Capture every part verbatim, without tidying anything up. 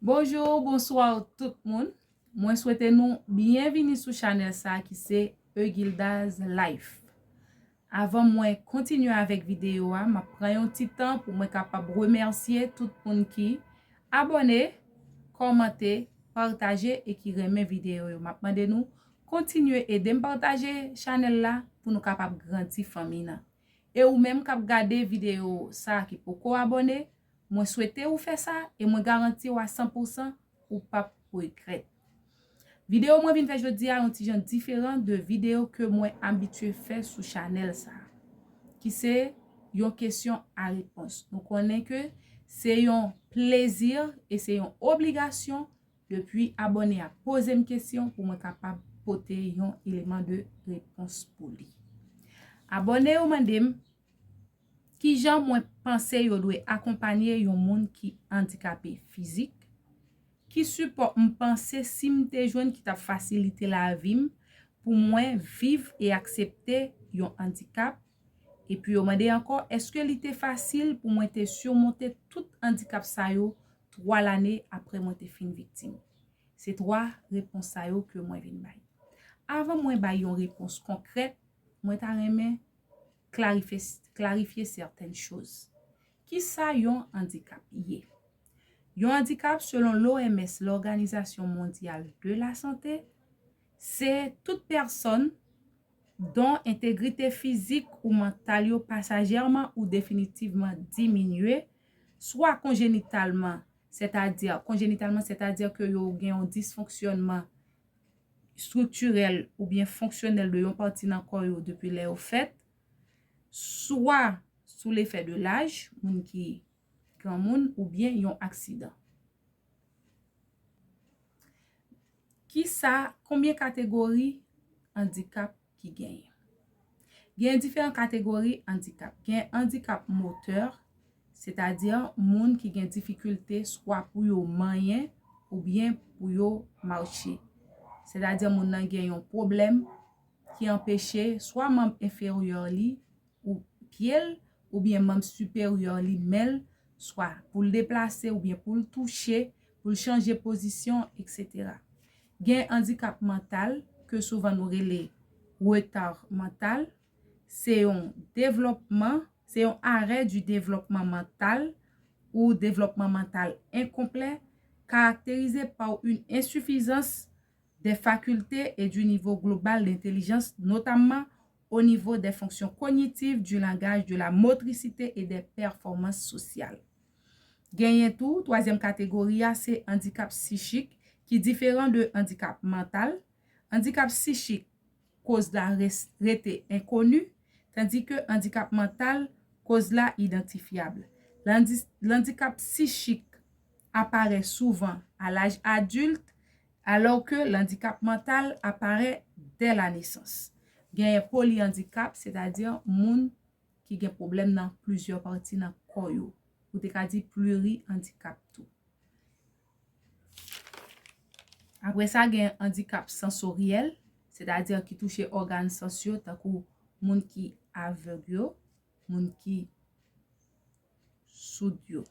Bonjou, bonswa tout moun. Mwen swete nou byenvini sou chanèl sa ki se Eugilda's Life. Avan mwen kontinye avèk videyo a, m ap pran yon ti tan pou mwen kapab remèsye tout moun ki abòne, kòmante, pataje e ki renmen videyo yo. M ap mande nou kontinye ede m pataje chanèl la pou nou kapab grandi fanmi nan. E ou menm k ap gade videyo sa ki poko abòne, mwen swete ou fè sa e mwen garanti w a san pou san ou p ap regrèt. Videyo mwen vin fè jodi a yon ti jan diferan de videyo ke mwen abitye fè sou chanèl sa, ki se yon kesyon a repons. Nou konnen ke se yon plezi e se yon obligasyon depi abòne a poze m kesyon pou mwen kapab pote yon eleman de repons pou li. Abòne yo mande m kijan mwen panse yo dwe akonpanye yon moun ki andikape fizik, ki sipò m panse si m te jwenn ki t ap fasilite lavi m pou mwen viv e aksepte yon andikap, epi yo mande ankò èske li te fasil pou mwen te simonte tout andikap sa yo twa lane apre mwen te fin viktim. Se twa repons sa yo ke mwen vin bay. Avan mwen bay yon repons konkrèt, mwen ta renmen klarifye, klarifye sèten choz. Kisa yon andikap ye? Yon andikap, selon l'O M S, l'Organisation Mondiale de la Santé, se tout pèsòn dont entegrite fizik ou mantal yo pasajèman ou definitivman diminye, swa konjenitalman, sètadi, konjenitalman, sètadi ke yo gen yon disfonksyònman estriktirèl oubyen fonksyonèl de yon pati nan kò yo depi lè yo fèt, swa sou lefè de laj, moun ki granmoun, oubyen yon aksidan. Kisa, konbyen kategori andikap ki genyen? Gen diferan kategori andikap. Gen andikap motè, sètadi moun ki gen difikilte swa pou yo manyen oubyen pou yo mache. Sètadi moun nan gen yon pwoblèm ki anpeche swa manm enferyè li ou pye l, oubyen manm siperyè li, men l, swa pou l deplase oubyen pou l touche, pou l chanje pozisyon, etsetera. Gen andikap mantal, ke souvan nou rele reta mantal, se yon devlòpman, se yon arè du développement mental ou devlòpman mantal enkonplè, caractérisé par une insuffisance des facultés et du niveau global d'intelligence, notamment au niveau des fonctions cognitives, du langage, de la motricité et des performances sociales. Genyen tou, twazyèm kategori a, se andikap sichik, ki diferan de andikap mantal. Andikap sichik, koz la res-, rete enkoni, tandike andikap mantal, koz la idantifyab. Landi-, landikap sichik aparè souvan a laj adilt, alò ke landikap mantal aparè dè la nesans. Genyen poliandikap, sètadi moun ki gen pwoblèm nan plizyè pati nan kò yo. Ou te ka di pliri-andikap tou. Apre sa, gen andikap sansoryèl, sètadi ki touche ògàn sans yo, tankou moun ki avèg yo, moun ki soud yo.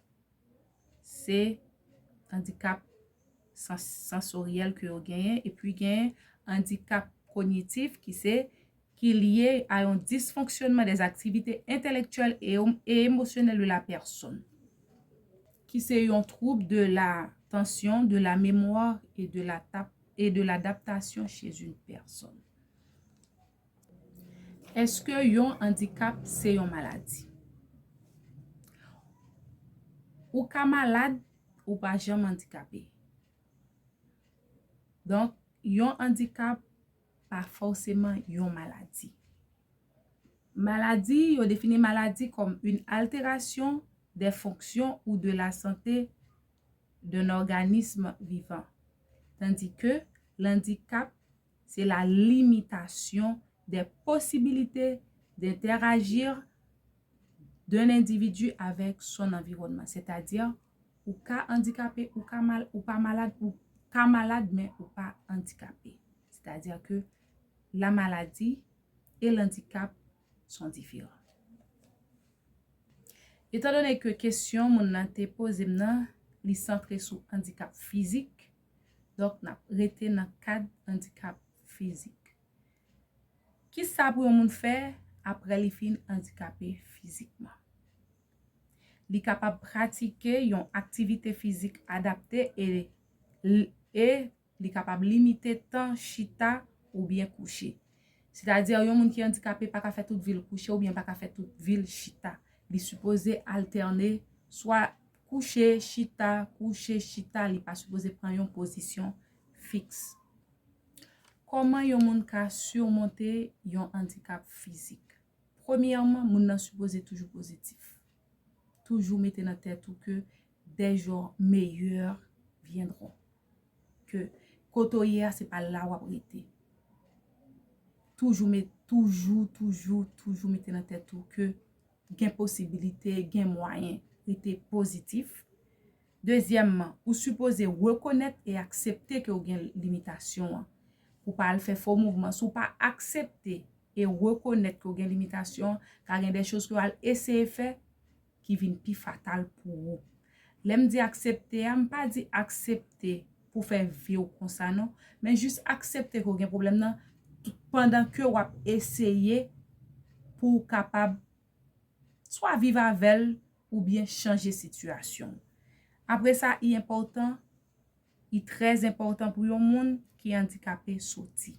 Se andikap sans-, sansoryèl ke yo genyen, epi genyen andikap kognitif ki se, ki lye a yon disfonksyonman des activités intellectuelles et, et émotionnelles de la personne, ki se yon trouble de l'attention, de la mémoire et de la tap-, et de l'adaptation chez une personne. Èske yon andikap se yon maladi? Ou ka malad, ou pa janm andikape. Donk, yon andikap pa fòseman yon maladi. Maladi, yo defini maladi kòm une altération des fonctions ou de la santé d'un organisme vivant, tandis que l'handicap, c'est la limitation des possibilités d'interagir d'un individu avec son environnement. Sètadi, ou ka andikape, ou ka mal, ou pa malad, ou ka malad, men ou pa andikape. Sètadi ke la maladie et l'handicap sont différents. Etandone ke kesyon moun nan te poze m nan, li santre sou andikap fizik. Donk, n ap rete nan kad andikap fizik. Kisa pou yon moun fè apre li fin andikape fizikman? Li kapab pratike yon aktivite fizik adapte e, e li kapab limite tan chita oubyen kouche. Sètadi, yon moun ki andikape pa ka fè tout vi l kouche oubyen pa ka fè tout vi l chita. Li sipoze altène, swa kouche, chita, kouche, chita, li pa sipoze pran yon pozisyon fiks. Kòman yon moun ka simonte yon andikap fizik? Premyèman, moun nan sipoze toujou pozitif. Toujou mete nan tèt ou ke des jours meilleurs viendront. Ke kote w ye a, se pa la w ap rete. Toujou met, toujou, toujou, toujou mete nan tèt ou ke gen posibilite, gen mwayen. Rete pozitif. Dezyèmman, ou sipoze rekonèt e aksepte ke w gen limitasyon an. Pou pa al fè fo mouvman. Si w pa aksepte e rekonèt ke w gen limitasyon, ka gen de choz ke w al eseye fè ki vin pi fatal pou ou. Lè m di aksepte a, m pa di aksepte pou fè vi w konsa non, men jis aksepte ke w gen pwoblèm nan tout pandan ke w ap eseye pou w kapab swa viv avè l oubyen chanje sitiyasyon w. Apre sa, li enpòtan, li trè enpòtan pou yon moun ki andikape soti,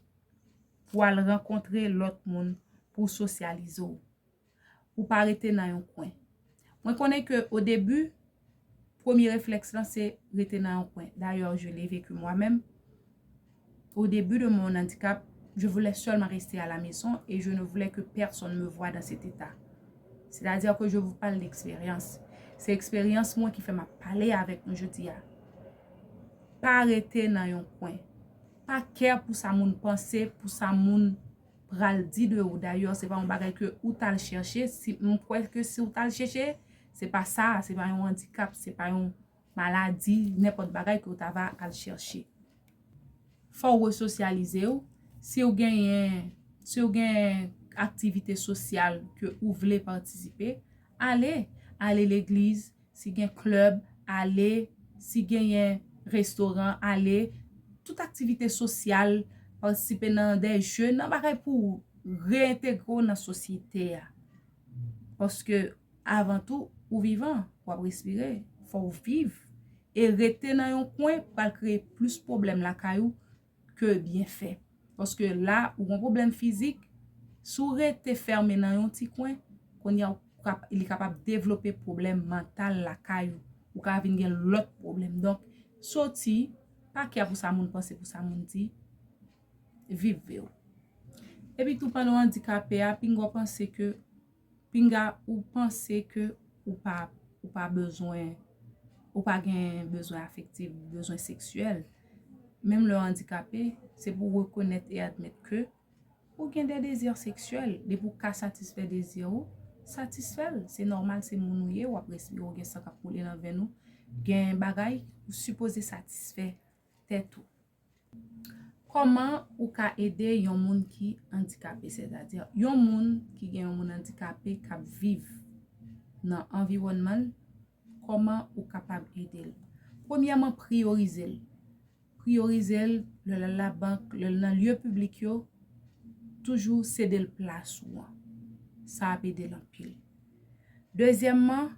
pou al rankontre lòt moun, pou sosyalize w. Ou pa rete nan yon kwen. Mwen konnen ke o debi, premye reflèks lan se rete nan yon kwen. D'ailleurs, je l'ai vécu moi-même. Au début de mon handicap, je voulais seulement rester à la maison et je ne voulais que personne me voie dans cet état. C'est-à-dire que je vous parle d'expérience. Se eksperyans mwen ki fè m ap pale avèk nou jodi a. Pa rete nan yon kwen. Pa kè pou sa moun panse, pou sa moun pral di de ou. Dayè, se pa yon bagay ke ou t al chèche. Si, m kwè ke si ou t al chèche, se pa sa, se pa yon andikap, se pa yon maladi, nenpòt bagay ke ou ta va al chèche. Fò w resosyalize w. Si w genyen, si w gen aktivite sosyal ke ou vle patisipe, ale, ale legliz, si gen klèb, ale, si genyen restoran, ale, tout aktivite sosyal, patisipe nan de je, nan bagay pou reentegre w nan sosyete a. Paske, avan tou, ou vivan, w ap respire, fò w viv. E rete nan yon kwen pral kreye plis pwoblèm lakay ou ke byenfè. Paske la, ou gen pwoblèm fizik, si w rete fèmen nan yon ti kwen, kounye a ou kap-, li kapab devlope pwoblèm mantal lakay ou. Ou ka vin gen lòt pwoblèm. Donk, soti, pa kè pou sa moun panse, pou sa moun di, viv vi w. Epi tou, pandan w andikape a, pinga w panse ke Pinga ou panse ke ou pa, ou pa bezwen, ou pa gen bezwen afektif, bezwen seksyèl. Menm lè w andikape, se pou w rekonèt e admèt ke ou gen de dezi seksyèl. Depi w ka satisfè dezi ou, satisfè l. Se nòmal, se moun ou ye, w ap respire, w gen san k ap koule nan venn ou. Gen bagay ou sipoze satisfè tèt ou. Kòman ou ka ede yon moun ki andikape? Sètadi, yon moun ki gen yon moun andikape k ap viv nan anviwònman l, kòman ou kapab ede l? Premyèman, priyorize l. Priyorize l, lè l al labank, lè l nan lye piblik yo, toujou sede l plas ou an. Sa ap ede l anpil. Dezyèmman,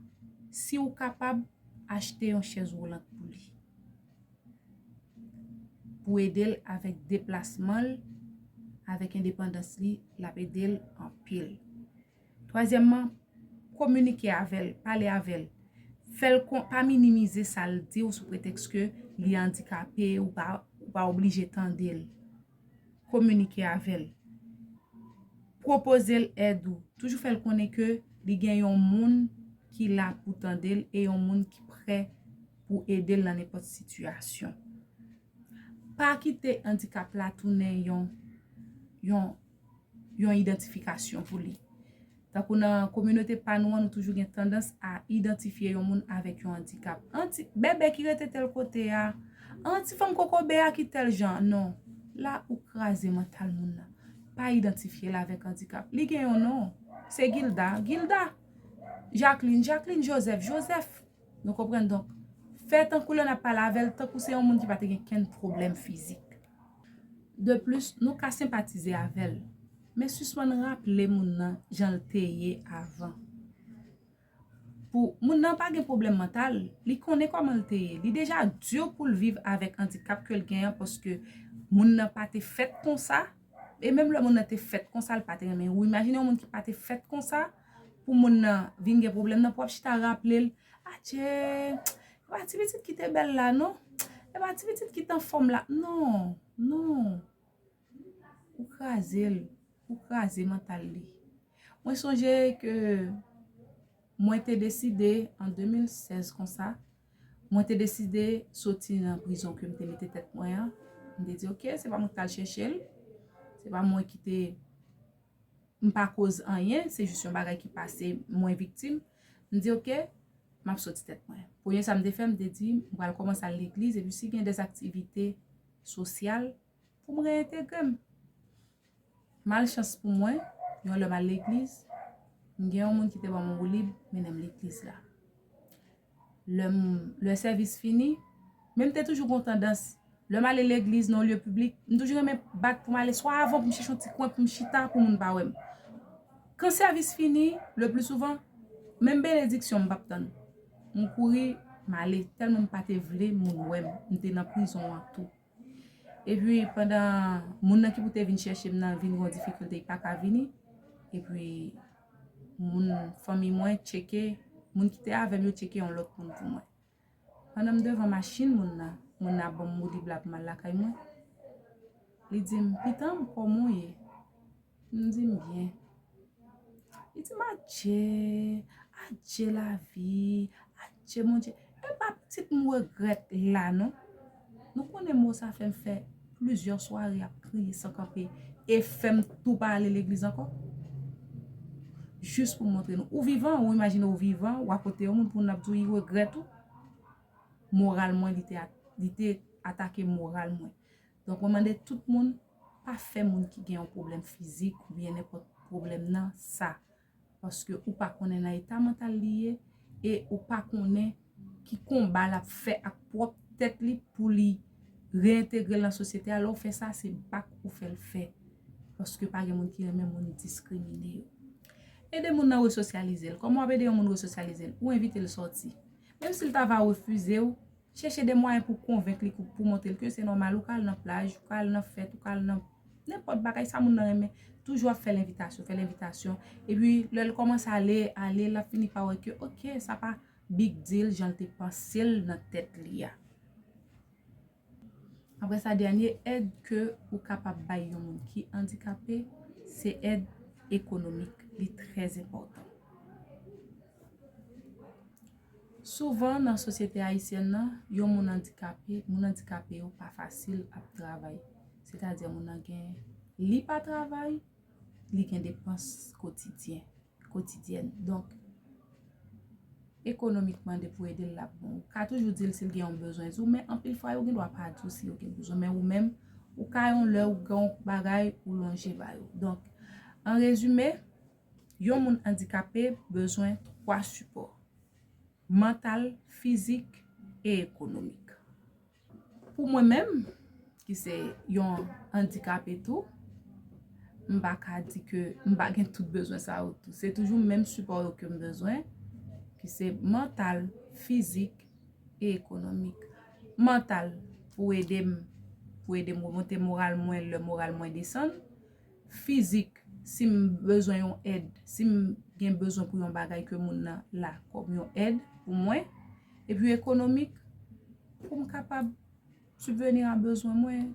si w kapab, achte yon chèz woulant pou li. Pou ede l avèk deplasman l, avèk endepandans li, l ap ede l anpil. Twazyèmman, kominike avè l, pale avè l. Fè l kon-, pa minimize sa l di w sou pretèks ke li andikape, ou pa, ou pa oblije tande l. Kominike avè l. Pwopoze l èd ou. Toujou fè l konnen ke li gen yon moun ki la pou tande l e yon moun ki prè pou ede l nan nenpòt sitiyasyon. Pa kite andikap la tounen yon, yon, yon idantifikasyon pou li. Tankou nan kominote pa nou an, nou toujou gen tandans a idantifye yon moun avèk yon andikap. An ti bèbè ki rete tèl kote a, an ti fanm kokobe a ki tèl jan. Non. La, ou kraze mantal moun nan. Pa idantifye l avèk andikap. Li gen yon non. Se Gilda. Gilda. Jacqueline. Jacqueline Joseph. Joseph. Nou konprann? Donk, Fè tankou lè n ap pale avè l, tankou se yon moun ki pa te gen kenn pwoblèm fizik. De plis, nou ka senpatize avè l, men sispann raple moun nan jan l te ye avan. Pou moun nan pa gen pwoblèm mantal, li konnen kòman l te ye. Li deja di pou l viv avèk andikap ke l genyen paske moun nan pa te fèt konsa. E menm lè moun nan te fèt konsa, l pa te renmen. Ou imajine yon moun ki pa te fèt konsa, pou moun nan vin gen pwoblèm nan, pou w ap chita raple l, adje, e pa ti pitit ki te bèl la, non? E pa ti pitit ki t anfòm la. Non, non. Ou kraze l, ou kraze mantal li. Mwen sonje ke mwen te deside an de mil sèz konsa, mwen te deside soti nan prizon ke m te mete tèt mwen an. M te di, oke, se pa mwen ki t al chèche l, se pa mwen ki te, m pa koz anyen, se jis yon bagay ki pase, mwen viktim. M di, oke, m ap soti tèt mwen. Premye sa m te fè, m te di, m pral kòmanse al legliz, epi si gen dèzaktivite sosyal, pou m reyentegre m. Malchans pou mwen, yon lè m al legliz, m gen yon moun ki te ban m yon woulib, mennen m legliz la. Lè m, lè sèvis fini, men m te toujou gen yon tandans, lè m ale legliz nan lye piblik, m toujou renmen bat pou m ale swa avan pou m chèche yon ti kwen pou m chita pou moun pa wè m. Kan sèvis fini, le pli souvan, menm benediksyon m p ap tann. M kouri, m ale, tèlman m pa te vle moun wè m, m te nan prizon an tou. Epi pandan moun nan ki pou te vin chèche m nan vin gen yon difikilte, li pa ka vini. Epi moun, fanmi mwen tcheke, moun ki te avè m yo tcheke yon lòt moun pou mwen. Pandan m devan machin moun nan, moun nan ap ban m woulib la pou m al lakay mwen. Li di m, pitanm, kòman w ye? M di m byen. Li di m, adje, adje lavi, adje Bondye. E pa pitit m regrèt la non. Nou konnen mo sa fè m fè plizyè sware ap kriye san kanpe e fè m tou pa ale legliz ankò. Jis pou m montre nou. Ou vivan, ou imajine ou vivan, w akote yon moun pou moun ap di w li regrèt ou. Moral mwen, li te, li te atake moral mwen. Donk, mwen mande tout moun, pa fè moun ki gen yon pwoblèm fizik oubyen nenpòt pwoblèm nan sa. Paske ou pa konnen nan eta mantal li ye e ou pa konnen ki konba l ap fè ak pwòp tèt li pou li reyentegre l nan sosyete a. Lè w fè sa, se bak ou fè l fè. Paske pa gen moun ki renmen moun diskrimine yo. Ede moun nan resosyalize l. Kòman w ap ede yon moun resosyalize l? Ou envite l sòti. Menm si l ta va refize w, chèche de mwayen pou konvenk li, pou, pou montre l ke se nòmal, ou ka al nan plaj, ou ka al nan fèt, ou ka al nan nenpòt bagay sa moun nan renmen. Toujou ap fè l envitasyon, fè l envitasyon. Epi lè l kòmanse ale, ale, l ap fini pa wè ke, oke, sa pa big deal jan l te panse l nan tèt li a. Apre sa, dènye èd ke ou kapab bay yon moun ki andikape, se èd ekonomik. Li trè enpòtan. Souvan nan sosyete ayisyèn nan, yon moun andikape, moun andikape yo pa fasil ap travay. Sètadi moun nan gen, li pa travay, li gen depans kotidyen, kotidyèn. Donk, ekonomikman, depi w ede l, l ap bon. Ou ka toujou di l si l gen yon bezwen di w, men anpil fwa yo gen dwa pa di w si yo gen bezwen, men ou menm, ou ka yon lè ou gen yon bagay ou lonje ba yo. Donk, an rezime, yon moun andikape bezwen twa sipò: mantal, fizik e ekonomik. Pou mwen menm, ki se yon andikape tou, m pa ka di ke m pa gen tout bezwen sa yo tou. Se toujou menm sipò yo ke m bezwen, ki se mantal, fizik e ekonomik. Mantal, pou ede m, pou ede m remonte moral mwen lè moral mwen desann. Fizik, si m bezwen yon èd, si m gen bezwen pou yon bagay ke moun nan la kòm yon èd pou mwen. Epi ekonomik, pou m kapab sibveni a bezwen mwen.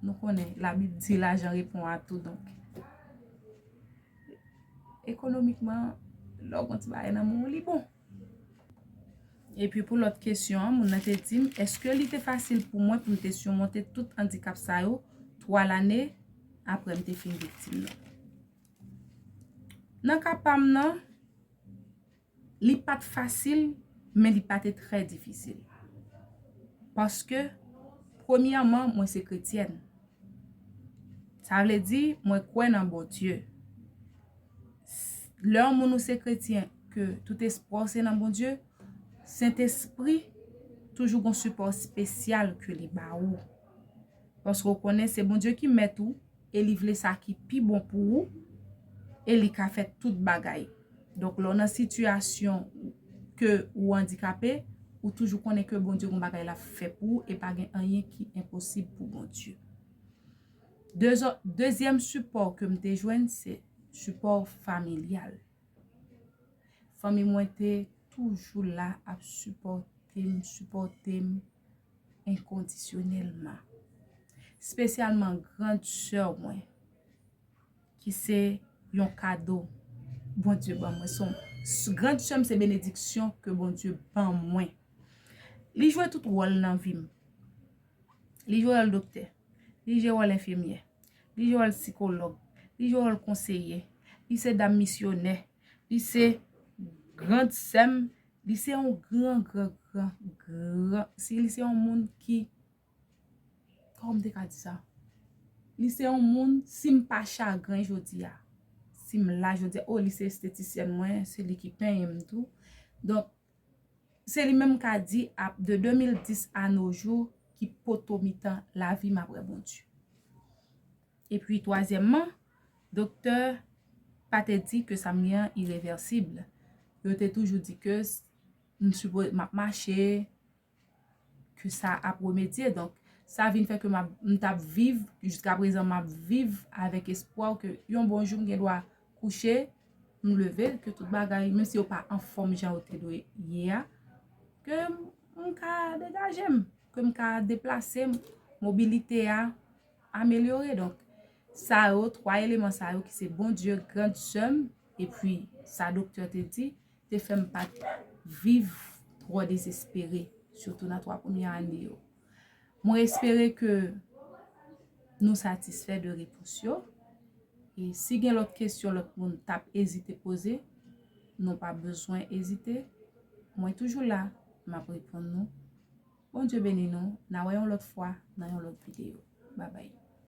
Nou konnen, Labib di lajan reponn a tou, donk. Ekonomikman, lè w gen ti bagay nan men w, li bon. Epi pou lòt kesyon an, moun nan te di m, èske li te fasil pou mwen pou m te simonte tout andikap sa yo twa lane apre m te fin viktim nan? Nan ka pa m nan, li pa t fasil, men li pa te trè difisil. Paske, premyèman, mwen se kretyèn. Sa vle di, mwen kwè nan Bondye. Lè yon moun ou se kretyen, ke tout espwa w se nan Bondye, Sentespri toujou gon sipò espesyal ke li ba ou. Paske w konnen se Bondye ki mèt ou, e li vle sa ki pi bon pou ou, e li ka fè tout bagay. Donk, lè w nan sitiyasyon ke ou andikape, ou toujou konnen ke Bondye gon bagay l ap fè pou ou, e pa gen anyen ki enposib pou Bondye. Dezo-, dezyèm sipò ke m te jwenn, se sipò familyal. Fanmi mwen te toujou la ap sipòte m, sipòte m enkondisyonèlman. Espesyalman grann sè mwen, ki se yon kado Bondye ban mwen. Se yon, s-, grann sè m se benediksyon ke Bondye ban mwen. Li jwe tout wòl nan vi m. Li jwe wòl doktè, li jwe wòl enfimyè, li jwe wòl sikològ, li jwe wòl konseye, li se dam misyonè, li se grann sè m, li se yon gran, gran, gran, gran, si li se yon moun ki, kòman m te ka di sa? Li se yon moun, si m pa chagren jodi a, si m la jodi a, oh, li se estetisyèn mwen, se li ki penyen m tou. Donk, se li menm ka di ap de de mil dis a no jou ki poto mitan lavi m apre Bondye. Epi twazyèmman, doktè pa te di ke sa m gen an irevèsib. Yo te toujou di ke s-, m sipo-, m ap mache, ke sa ap remedye. Donk, sa vin fè ke m ap, m t ap viv, jiska prezan m ap viv avèk espwa ke yon bon jou m gen dwa kouche, m leve, ke tout bagay, menm si yo pa anfòm jan yo te dwe ye a, ke m, m ka degaje m, ke m ka deplase m, mobilite a amelyore. Donk, sa yo, twa eleman sa yo ki se Bondye, grann sè m, epi sa doktè te di, te fè m pa t viv twò dezespere, sitou nan twa premye ane yo. Mwen espere ke nou satisfè de repons yo. E si gen lòt kesyon lòt moun t ap ezite poze, nou pa bezwen ezite. Mwen toujou la, m ap reponn nou. Bondye beni nou, n a wè yon lòt fwa nan yon lòt videyo. Babay.